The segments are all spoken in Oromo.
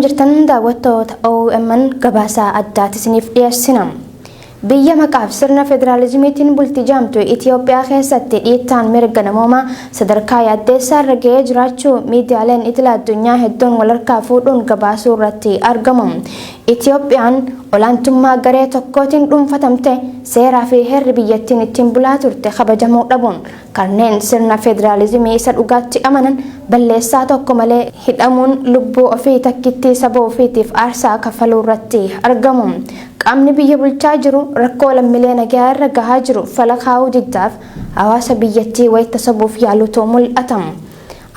Akkam jirtan daawwattoota OMN gabaasaa addaati isiniif dhiyeessina. Biyya maqaaf sirna federaalizimiitiin bulti jaamtu Itiyoophiyaa keessatti dhiittaan mirga namoomaa sadarkaa yaaddeessaa irra ga'ee jiraachuu miidiyaaleen idila addunyaa hedduun walharkaa fuudhuun gabaasuu irratti argamu. Itiyoophiyaan olaantummaa garee tokkootiin dhuunfatamte seeraa fi heerri biyyattiin ittiin bulaa turte kabajamuu dhabuun kanneen sirna federaalizimii isa dhugaatti amanan balleessaa tokko malee hidhamuun lubbuu ofii takkittii saba ofiitiif aarsaa kaffaluu irratti argamu. Qaamni biyya bulchaa jiru rakkoo lammiilee nagaa irra gahaa jiru fala kaa'uu diddaaf hawaasa biyyattii wayita sobuuf yaalutu mul'ata.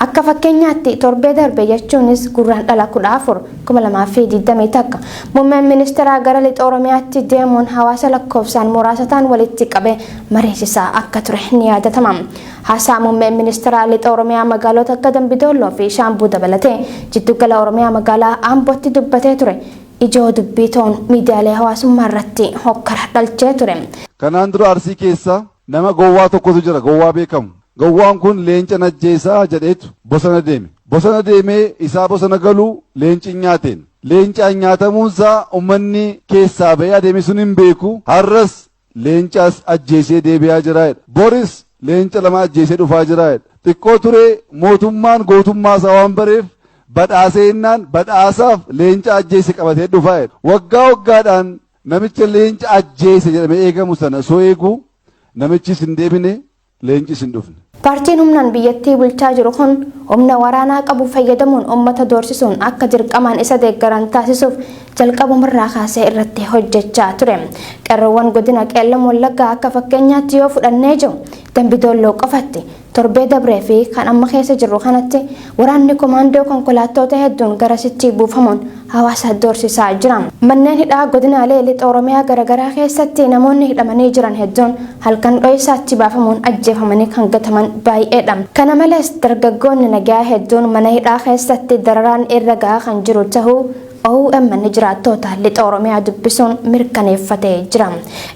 Akka fakkeenyaatti torbee darbe jechuunis Gurraandhala 14 2021 muummeen ministeeraa gara lixa Oromiyaatti deemuun hawaasa lakkoofsaan muraasa ta'an walitti qabee mariisisaa akka ture ni yaadatama. Haasaa muummeen ministeeraa lixa Oromiyaa magaalota akka Dambidolloo fi Shaambuu dabalatee jiddugala Oromiyaa magaalaa Ambootti dubbatee ture. Ijoo dubbii ta'uun miidiyaalee hawaasummaa irratti hokkara dhalchee ture. Kanaan dura Arsii keessa nama gowwaa tokkotu jira, gowwaa beekamu. Gowwaan kun leenca najjeessaa jedheetu bosona deeme. Bosona deemee isaa bosona galuu leenci nyaateen. Leencaan nyaatamuunsaa uummanni keessaa ba'ee adeeme sun hin beeku. Har'as leencaas ajjeesee deebi'aa jira jedha. Boris leenca lama ajjeesee dhufaa jira jedha. Xiqqoo turee mootummaan gootummaa isaa waan bareef badhaasee innaan badhaasaaf leenca ajjeese qabatee dhufaa jedha. Waggaa waggaadhaan namicha leenca ajjeese jedhamee eegamu sana osoo eegu namichis hin deebine, leencis hin dhufne. Paartiin humnaan biyyattii bulchaa jiru kun humna waraanaa qabu fayyadamuun uummata doorsisuun akka dirqamaan isa deeggaran taasisuuf jalqabumarraa kaasee irratti hojjechaa ture. Qeerroowwan godina Qeellam Wallaggaa akka fakkeenyaatti yoo fudhannee jiru Dambidolloo qofatti torbee dabree fi kan amma keessa jirru kanatti waraanni komaandoo konkolaattota hedduun garasitti buufamuun hawaasa doorsisaa jira. Manneen hidhaa godinaalee lixa Oromiyaa garaagaraa keessatti namoonni hidhamanii jiran hedduun halkan dho'isaatti baafamuun ajjeefamanii kan gataman baay'eedha. Kana malees dargaggoonni nagaa hedduun mana hidhaa keessatti dararaan irra gahaa kan jiru ta'uu OMN jiraattoota lixa Oromiyaa dubbisuun mirkaneeffatee jira.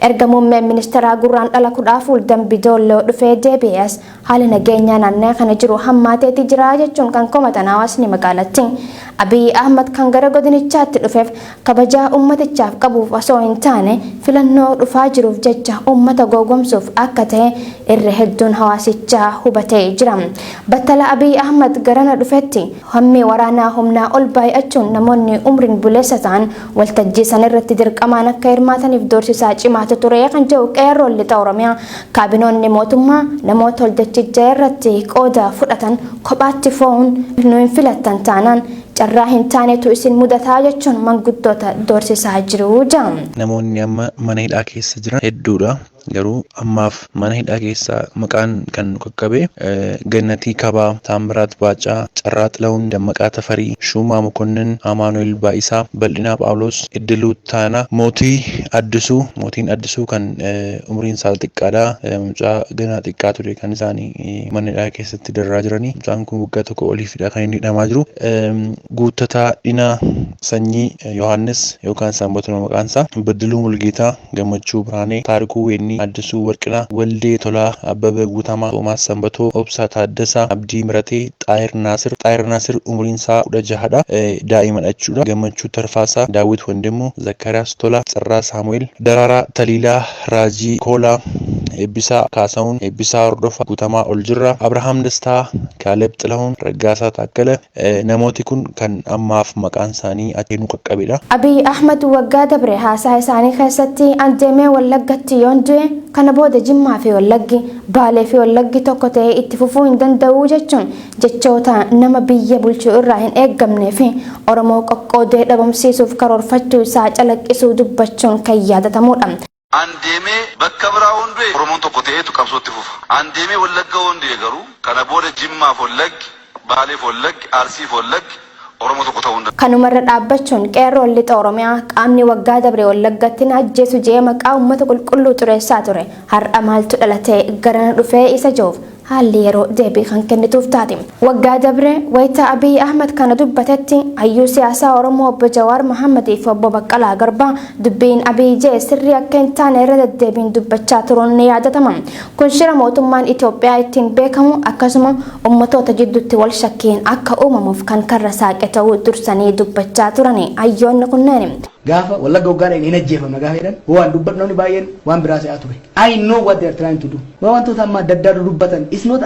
Erga muummeen ministeeraa Gurraandhala 14 Dambidolloo dhufee deebi'es haala nageenyaa naannoo kana jiru hammaateeti jira jechuun kan komatan hawaasni magaalattii. Abiy Ahmad kan gara godinichaatti dhufeef kabajaa uummatichaaf qabuuf osoo hin taane filannoo dhufaa jiruuf jecha uummata gowwoomsuuf akka ta'e irra hedduun hawaasichaa hubatee jira. Battala Abiy Ahmad garana dhufetti hammi waraanaa humnaa ol baay'achuun namoonni umriin buleessa ta'an waltajjii san irratti dirqamaan akka hirmaataniif doorsisaa cimaatu ture kan jedhu qeerroon lixa Oromiyaa kaabinoonni mootummaa namoota waltajjicha irratti qooda fudhatan kophaatti fo'uun nu hin filattan taanaan carraa hin taanetu isin mudataa jechuun manguddoota doorsisaa jiru jedha. Namoonni amma mana hidhaa keessa jiran hedduudha. Garuu ammaaf mana hidhaa keessaa maqaan kan nu qaqqabe Gannatii Kabaa, Taamiraat Baacaa, Carraa Xilahun, Dammaqaa Tafarii, Shuumaa Mokonnin, Amaanu'el Baa'isaa, Bal'inaa Phaawulos, Iddiluu Taanaa, Mootii Addisuu. Mootiin Addisuu kan umriin isaa xiqqaadha. Mucaa ganaa xiqqaa ture kan isaanii mana hidhaa keessatti dararaa jiranii. Mucaan kun waggaa tokko oliifidha kan inni hidhamaa jiru. Guuttataa Dhinaa Sanyii Yohaannis yookaan Sanbatuma maqaan isaa, Baddaluu Mulgeetaa, Gammachuu Biraanee, Taarikuu Weennii, Addisuu Warqinaa, Waldee Tolaa, Abbabee Guutamaa, Toomaas Sanbatoo, Obsaa Taaddasaa, Abdii Miratee, Xaahir Naasir. Xaahir Naasir umriin isaa 16dha. Daa'imadha jechuudha. Gammachuu Tarfaasaa, Daawit Wandimmoo, Zakkariyaas Tolaa, Tsarraa Saamu'eel, Daraaraa Taliilaa, Raajii Koolaa, Eebbisaa Kaasahuun, Eebbisaa Hordofaa, Guutamaa Oljirraa, Abrahaam Dastaa, Kaaleb Xilahuun, Raggaasaa Taakkala. Namooti kun kan ammaaf maqaan isaanii achii nu qaqqabedha. Abiy Ahmad waggaa dabre haasaa isaanii keessatti an deemee Wallaggatti yoon du'e kana booda Jimmaa fi Wallaggi, Baalee fi Wallaggi tokko ta'ee itti fufuu hin danda'u jechuun jechoota nama biyya bulchu irraa hin eeggamnee fi Oromoo qoqqoodee dhabamsiisuuf karoorfachuu isaa calaqqisuu dubbachuun kan yaadatamudha. An deemee bakka biraa yoon du'e Oromoon tokko ta'eetu qabsootti fufa. An deemee Wallagga yoon du'e garuu kana booda Jimmaaf Wallaggi, Baaleef Wallaggi, Arsiif Wallaggi Oromoo tokko ta'uu hin danda'u. Kanumarra dhaabbachuun qeerroon lixa Oromiyaa qaamni waggaa dabre Wallaggatti na ajjeesu je'ee maqaa uummata qulqulluu xureessaa ture har'a maaltu dhalatee garana dhufee isa je'uuf Haalli yeroo deebii kan kennituuf taati. Waggaa dabre wayita Abiy Ahmad kana dubbatetti hayyuu siyaasaa Oromoo obbo Jawaar Mohammadii fi obbo Baqqalaa Garbaa dubbiin Abiy jee sirrii akka hin taane irra deddeebiin dubbachaa turuun ni yaadatama. Kun shira mootummaan Itoophiyaa ittiin beekamu akkasuma ummatoota jidduutti wal shakkiin akka uumamuuf kan karra saaqe ta'uu dursanii dubbachaa turani hayyoonni kunneen. Gaafa Wallagga waggaa dhaqne hin ajjeefamna gaafa jedhan, waan dubbadhu namni baay'een waan biraa se'aa ture. I know what they are trying to do. Waa wantoota amma adda addaa dubbatan is not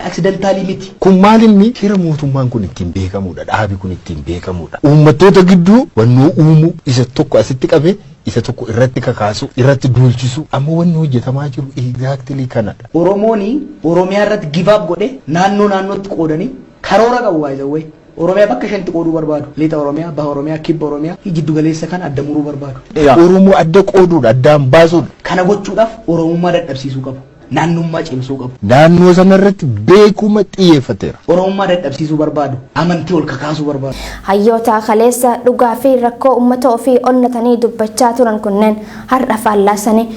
accidentally miti. Kun maal inni shira mootummaan kun ittiin beekamudha. Dhaabi kun ittiin beekamudha. Uummattoota gidduu wannoo uumuu, isa tokko asitti qabee isa tokko irratti kakaasu, irratti duulchisu, amma wanni hojjetamaa jiru exactly kanadha. Oromooni Oromiyaa irratti give up godhe, naannoo naannootti qoodanii karoora qabu baay'ee. Oromiyaa bakka shanitti qooduu barbaadu. Lixa Oromiyaa, Baha Oromiyaa, Kibba Oromiyaa fi jiddu galeessa kan adda muruu barbaadu. Oromoo adda qooduudha, addaan baasuudha. Kana gochuudhaaf Oromummaa dadhabsiisuu qabu. Naannummaa cimsuu qabu. Naannoo sanarratti beekuma xiyyeeffateera. Oromummaa dadhabsiisuu barbaadu. Amantii ol kakaasuu barbaadu. Hayyoota kaleessa dhugaa fi rakkoo uummata ofii onnatanii dubbachaa turan kunneen har'a faallaasanii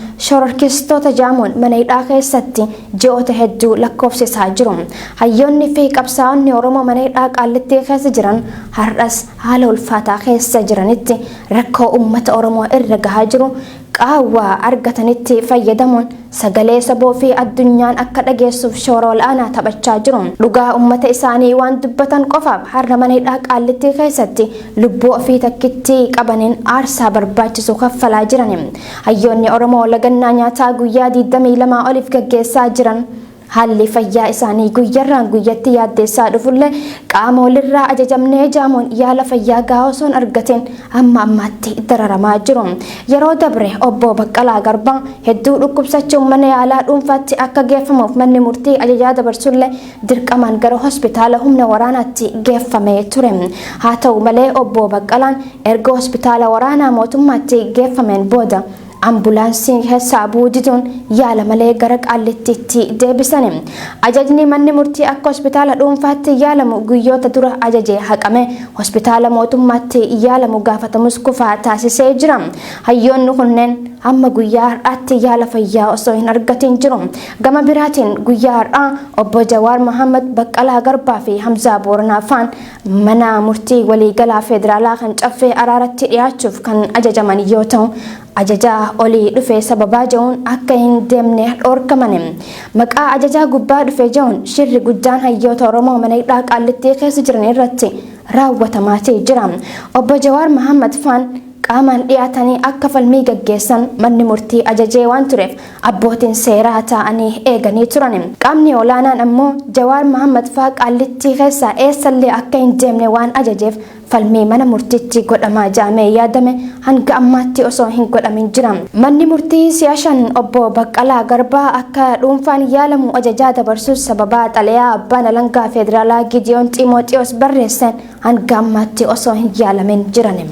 shororkeessitoota jaamuun mana hidhaa keessatti ji'oota hedduu lakkoofsisaa jiru. Hayyoonni fi qabsaa'onni Oromoo mana hidhaa Qaallittii keessa jiran har'as haala ulfaataa keessa jiranitti rakkoo uummata Oromoo irra gahaa jiru qaawwaa argatanitti fayyadamuun sagalee saboo fi addunyaan akka dhageessuuf shoora ol'aanaa taphachaa jiru. Dhugaa uummata isaanii waan dubbatan qofaaf har'a mana hidhaa Qaallittii keessatti lubbuu ofii takkitti qabaniin aarsaa barbaachisu kaffalaa jiran. Hayyoonni Oromoo lagannaa nyaataa guyyaa 22 oliif gaggeessaa jiran haalli fayyaa isaanii guyyarraan guyyatti yaaddeessaa dhufullee, qaama walirraa ajajamnee jaamuun yaala fayyaa gahaa osoo hin argatin hamma ammaatti dararamaa jiru. Yeroo dabre obbo Baqqalaa Garbaa hedduu dhukkubsachuun mana yaalaa dhuunfaatti akka geeffamuuf manni murtii ajajaa dabarsullee dirqamaan gara hospitaala humna waraanaatti geeffamee ture. Haa ta'u malee, obbo Baqqalaan erga hospitaala waraanaa mootummaatti geeffameen booda ambulaansii keessaa bu'uu diduun yaala malee gara Qaallittiitti deebisan. Ajajni manni murtii akka hospitaala dhuunfaatti yaalamu guyyoota dura ajaje haqame hospitaala mootummaatti yaalamu gaafatamus kufaa taasisee jira. Hayyoonni kunneen hamma guyyaa har'aatti yaala fayyaa osoo hin argatin jiru. Gama biraatiin guyyaa har'aa obbo Jawaar Mohammad, Baqqalaa Garbaa fi Hamzaa Booranaa faan mana murtii waliigalaa federaalaa kan Caffee Araaratti dhiyaachuuf kan ajajaman yoo ta'u, ajajaa olii dhufe sababaa jedhuun akka hin deemne dhorkaman. Maqaa ajajaa gubbaa dhufe jedhuun shirri guddaan hayyoota Oromoo mana hidhaa Qaallittii keessa jiran irratti raawwatamaatii jira. Obbo Jawaar Mohammad faan qaamaan dhiyaatanii akka falmii gaggeessan manni murtii ajajee waan tureef abbootiin seeraa taa'anii eeganii turan. Qaamni olaanaan ammoo Jawaar Mohammad faa Qaallittii keessaa eessallee akka hin deemne waan ajajeef falmii mana murtiitti godhamaa jaamee yaadame hanga ammaatti osoo hin godhamin jira. Manni murtii si'a 5 obbo Baqqalaa Garbaa akka dhuunfaan yaalamu ajajaa dabarsus sababaa xalayaa abbaan alangaa federaalaa Gidiyoon Xiimooxiyoos barreessan hanga ammaatti osoo hin yaalamin jiran.